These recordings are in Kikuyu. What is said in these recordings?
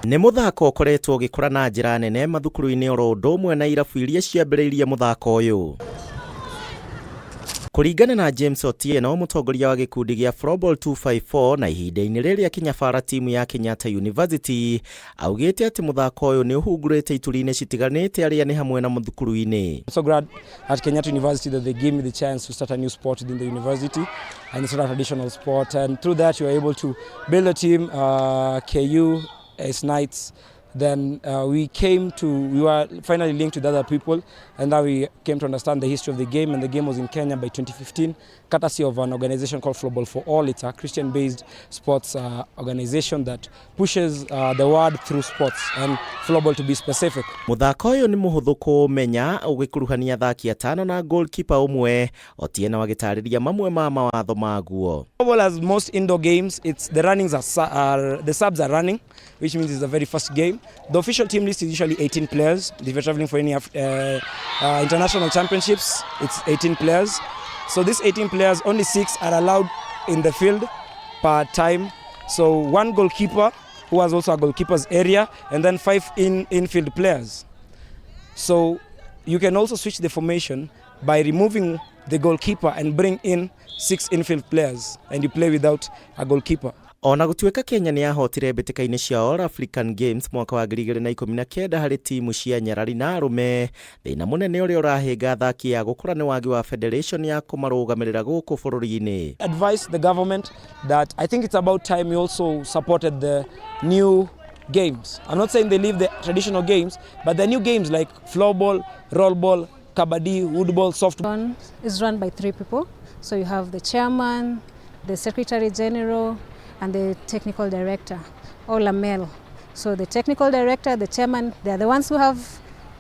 Nĩ mũthako ũkoretwo ũgĩkũra na njĩra nene mathukuru-inĩ oro ũndũ ũmwe na irabu iria ciambĩrĩirie mũthako ũyũ. Kũringana na James Otieno, mũtongoria wa gĩkundi gĩa Floorball 254 na ihinda-inĩ rĩrĩ akĩnyabara timu ya Kenyatta University, augĩte atĩ mũthako ũyũ nĩ ũhungurĩte ituri-inĩ citiganĩte arĩa nĩ hamwe na mathukuru-inĩ. I'm so glad at Kenyatta University that they gave me the chance to start a new sport within the university, and it's not a traditional sport. And through that, you are able to build a team, KU, as Knights. Then we were finally linked with other people, and then we came to understand the history of the game, and the game was in Kenya by 2015, courtesy of an organization called Floorball for All. It's a Christian-based sports organization that pushes the world through sports, and floorball to be specific. Mũthako ũyũ nĩ mũhũthũ kũũmenya ũgĩkuruhania athaki atano na goalkeeper ũmwe. Otieno agĩtarĩria mamwe ma mawatho maguo. Floorball, as most indoor games, it's the runnings are the subs are running, which means it's a very fast game. The official team list is usually 18 players. If you're traveling for any international championships, it's 18 players. So these 18 players, only six are allowed in the field per time. So one goalkeeper who has also a goalkeeper's area, and then five in infield players. So you can also switch the formation by removing the goalkeeper and bring in six infield players, and you play without a goalkeeper. Ona gũtuĩka Kenya nĩ yahotire mbĩtĩka-inĩ cia All African Games mwaka wa 2019 harĩ timu cia nyarari na arũme, thĩna mũnene ũrĩa ũrahĩnga athaki a gũkũra nĩ wagi wa federation ya kũmarũgamĩrĩra gũkũ bũrũri-inĩ. Advise the government that I think it's about time we also supported the new games. I'm not saying they leave the traditional games, but the new games like floorball, rollball, kabaddi, woodball, soft One is run by three people. So you have the chairman, the secretary general, and the technical director, all are male. So the technical director, the chairman, they are the ones who have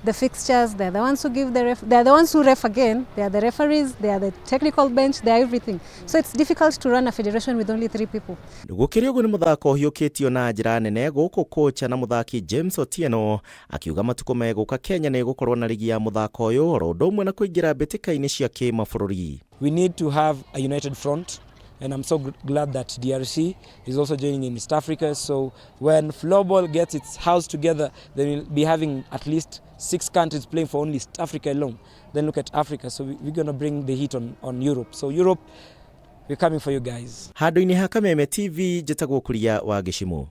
the fixtures, they are the ones who give the ref, they are the ones who ref again, they are the referees, they are the technical bench, they are everything. So it's difficult to run a federation with only three people. Gũkĩrĩ ũguo, nĩ mũthako ũhiũkĩtio na njĩra nene gũkũ kocha na mũthaki James Otieno akiuga matukũ megũka Kenya nĩ ĩgũkorwo na rigi ya mũthako ũyũ oro ũndũ ũmwe na kũingĩra mbĩtĩka-inĩ cia kĩmabũrũri. We need to have a united front, and I'm so glad that DRC is also joining in East Africa. So when floorball gets its house together, then we'll be having at least six countries playing for only East Africa alone. Then look at Africa. So we're going to bring the heat on Europe. So Europe, we're coming for you guys. Handũ-inĩ ha Kameme TV, njĩtagwo Kuria wa Gĩcimũ.